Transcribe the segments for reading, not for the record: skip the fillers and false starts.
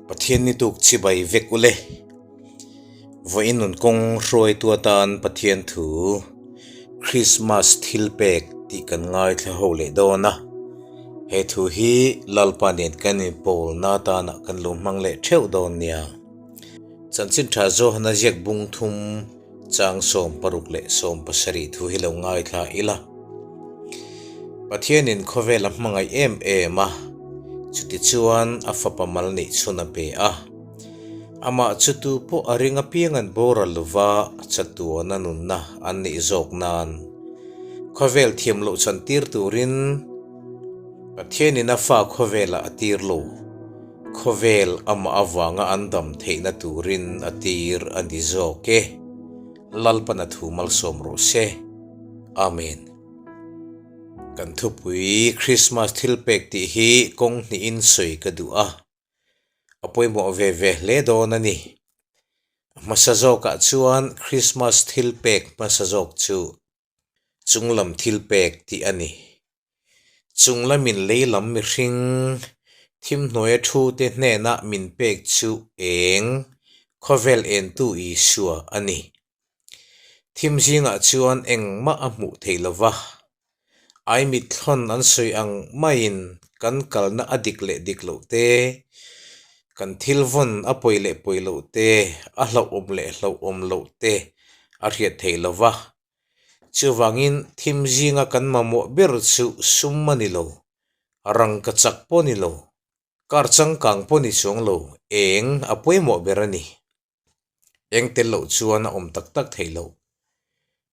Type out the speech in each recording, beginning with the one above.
Pathian ni tuk chibai vek ule. Vawiin nun kawng hruaitu atan Pathian thu Krismas thil pek tih kan ngaithla ho leh dawn a. He thu hi Lalpa nen kan inpawlna atana kan lo hmang leh theuh dawn nia. Chanchin tha Johana ziak bung thum chang 16 leh 17 thu hi lo ngaithla ila. Pathianin khawvel a hmangaih em em a, chutichuan a fapa mal neih chhun a pe a. Amah chu tu pawh a ring apiang an boral lova chatuana nunna an neih zawk nan khawvel thiam loh chan tir turin Pathianin a fa khawvelah a tir lo. Khawvel amah avanga an dam theihna turin a tir a ni zawk e. Lalpan a thu malsawm rawh se. Amen. Kan thupui Krismas thilpek tih hi kawng hnihin sawi ka duh a. A pawimawh ve ve hle dawn a ni. A hmasa zawkah chuan Krismas thilpek hmasa zawk chu chunglam thilpek tih a ni. Chunglamin leilam mihring thimhnuaia thute hnenah min pek chu eng khawvel entu Isua a ni. Thim zingah chuan engmah a hmuh theih lo va, ai mitthlawn an sawi ang maiin kan kalna a dik leh dik loh te, kan thil vawn a pawi leh pawi loh te, a hlauhawm leh hlauhawm loh te a hriat theih lo va. Chuvangin thim zinga kan mamawh ber chu sum a ni lo, rangkachak pawh a ni lo, kar changkang pawh a ni chuang lo, eng a pawimawh ber a ni. Eng tel loh chuan a awm tak tak thei lo.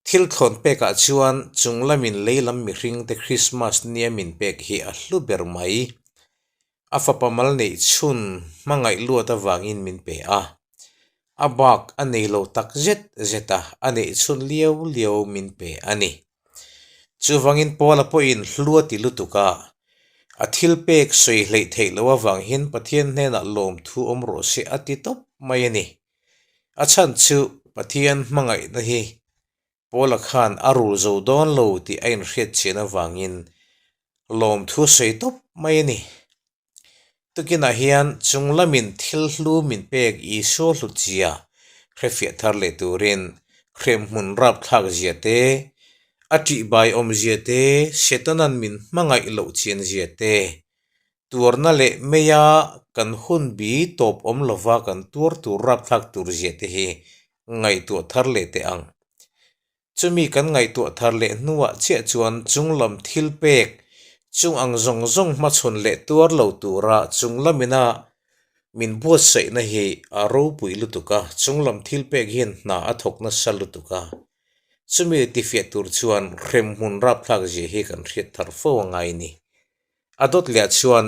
Thil thlawn pekah chuan chung lamin lei lam mihringte Krismas nia min pek hi a hlu ber mai. A fapa mal neih chhun hmangaih luat avangin min pe a. A bak a nei lo tak zet zet a, a neih chhun liau liau min pe a ni. Chuvangin Paula pawhin hlu a ti lutuk a, a thil pek sawi hleih theih loh avang hian Pathian hnenah lawmthu awm rawh se a ti tawp mai a ni. A chhan chu Pathian hmangaihna hi Paula khan a rul zo dawn lo tih a inhriat chian avangin lawmthu sawi tawp mai a ni. Tukinah hian chung lamin thil hlu min pek Isua hlutzia hrefiah thar leh turin hremhmun rapthlak zia te, a ṭihbai awmzia te, Setanan min hmangaih loh chianzia te, tuarna leh meia kan hun bi tawp awm lova kan tuar tur rapthlak tur zia te hi ngaihtuah thar leh teh ang. Chumi kan ngaihtuah thar leh hnuah chiah chuan chunglam thil pek chung ang zawng zawng hmachhawn leh tuar lo tura chunglamina min buatsaihna hi a ropui lutuk a, chunglam thil pek hian hna a thawk nasa lutuk a. Chumi tifiah tur chuan hremhmun rapthlak zia hi kan hriat thar fo a ngai ni. A dawt leh chuan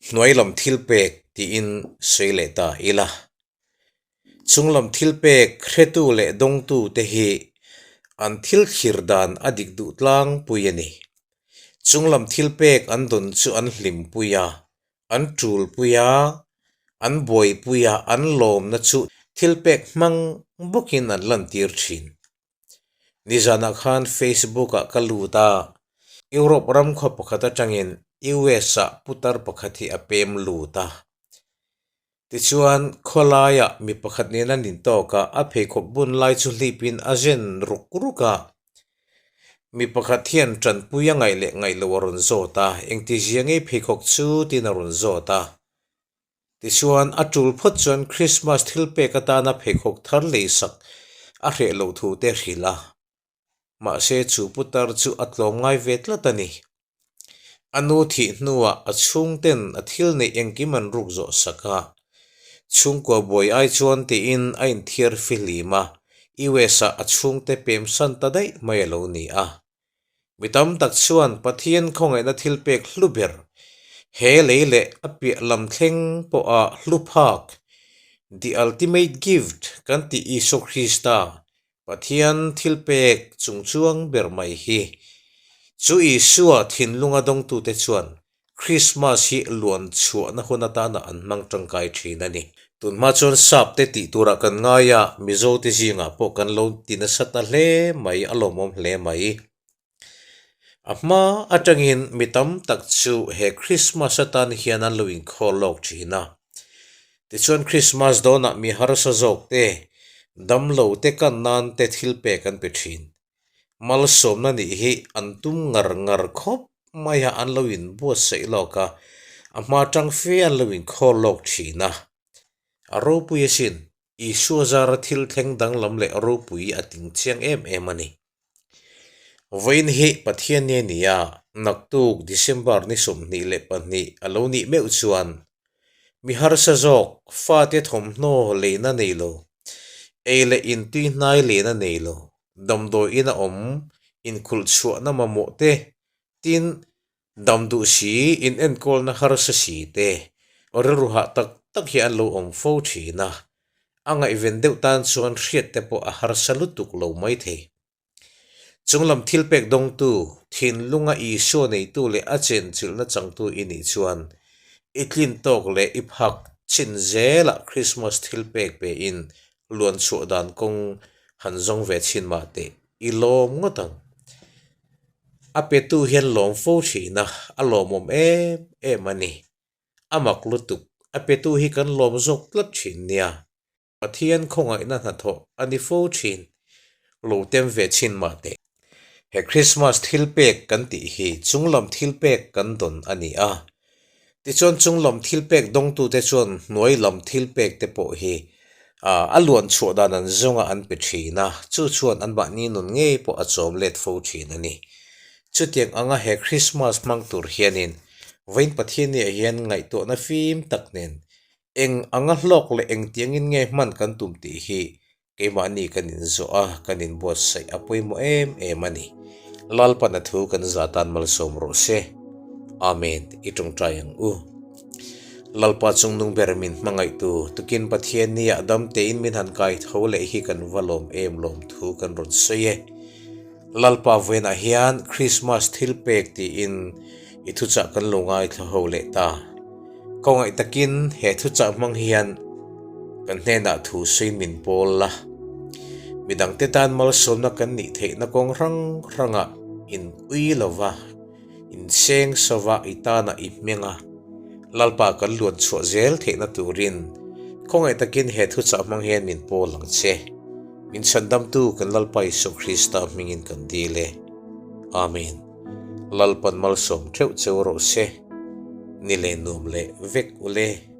Hnuai lam thil pek tiin sawi leh ta ila. Chung lam thil pek hretu leh dawngtu te hi an thil thlir dan a dik duh tlangpui a ni. Chung lam thil pek an dawn chu an hlimpui a, an tulpui a, an buaipui a, an lawmna chu thil pek hmang bawkin an lantir thin. Nizanah khan Facebook ah ka lut a, Europe ram khaw pakhat atangin US ah putar pakhat hi a pem lut a. Tichuan, khawlaiah mi pakhat nen an intawk a, a pheikhawk bun lai chu hlipin a zen ruk ruk a. Mi pakhat hian tanpui a ngaih leh ngaih loh a rawn zawt a, engtizia ngei pheikhawk chu tiin a rawn zawt a. Tichuan, a tul phawt chuan Krismas thil pek atana pheikhawk thar leisak a hreh loh thu te hrilh a. Mahse, chu putar chu a tlawm ngai ve tlat a ni. A nu thih hnuah a chhungten a thil neih engkim an ruk zawh sak a. Chhungkua buai ai chuan tiin a inthiar fihlim a, US-ah a chhungte pemsan ta daih mai a lo ni a. Mi tam tak chuan Pathian khawngaihna thil pek hlu ber, he lei leh a piah lam thleng pawha hlu phak, the ultimate gift, kan tih Isua Krista, Pathian thil pek chungchuang ber mai hi. Chu Isua thinlunga dawngtute chuan Krismas hi luan chhuahna hun atana an hmang tangkai thin a ni. Tunhma chuan sap te tih turah kan ngai a, Mizo te zingah pawh kan lo ti nasa ta hle mai, a lawmawm hle mai. A hma atangin mi tam tak chu he Krismas atan hian an lo inkhawl lawk thin a. Tichuan Krismas dawnah mi harsa zawk te, damlo te kan nan te thil pek an pe thin. Malsawmna nih hi an tum ngar ngar khawp mai a, an lo inbuatsaih lawk a, a hma tang fe an lo inkhawl lawk thin a. A ropui asin, Isua zara thil thleng danglam leh ropui a ting chiang em em a ni. Vawiin hi Pathian ni a ni a, naktuk December ni 22 a lo nih meuh chuan mi harsa zawk fate thawmhnaw leina nei lo, ei leh intui hnai leina nei lo, damdawiin a awm inkhulh chhuahna mamawh te, tin Dam duh si, in enkawlna harsa si te, rilru hah tak tak hi an lo awm fo thin a, a ngaihven deuh tan chuan hriat te pawh a harsa lutuk lo mai thei. Chunglam thil pek dawngtu, thinlunga Isua neitu leh a chenchilhna changtu i nih chuan i tlin tawk leh i phak chin zelah Krismas thil pek pein luan chhuah dan kawng han zawng ve chhin mah teh i lawm ngawt ang. A petu hian lawm fo thin a, a lawmawm em em a ni. A mak lutuk, a petu hi kan lawm zawk tlat thin nia. Pathian khawngaihna hnathawh a ni fo thin, lo tem ve chhin mah teh. He Krismas thilpek kan tih hi chunglam thilpek kan dawn a ni a. Tichuan chunglam thilpek dawngtute chuan hnuai lam thilpek te pawh hi a luan chhuah dan an zawnga an pe thin a, chu chuan anmahni nun ngei pawh a chawm let fo thin a ni. Chutiang anga he Krismas hmang tur hianin vawiin Pathianniah hian ngaihtuahna fim tak nen eng anga hlawk leh engtiangin nge hman kan tum tih hi Keimahni kan inzawh a, kan inbuatsaih a pawimawh em em a ni. Lalpan a thu kan za tan malsawm rawh se. Amen. I tawngtai ang u. Lalpa chungnung ber min hmangaihtu, tukin Pathian nia dam tein min han kai tho leh hi kan va lawm em lawm thu kan rawn sawi e. Lalpa vawiinah hian Krismas thil pek tiin i thuchah kan lo ngaithla ho leh ta. Khawngaih takin he thuchah hmang hian kan hnenah thu sawi min pawl la. Midangte tan malsawmna kan nih theihna kawng hrang hrangah in ui lova, in seng sova i tanah i hmeng a. Lalpa kan luan chhuah zel theihna turin khawngaih takin he thuchah hmang hian min pawl ang che. Min chhandamtu kan Lalpa Isua Krista hmingin kan dil e. Amen. Lalpan malsawm theuh cheu rawh se. Ni leh nuam leh vek ule.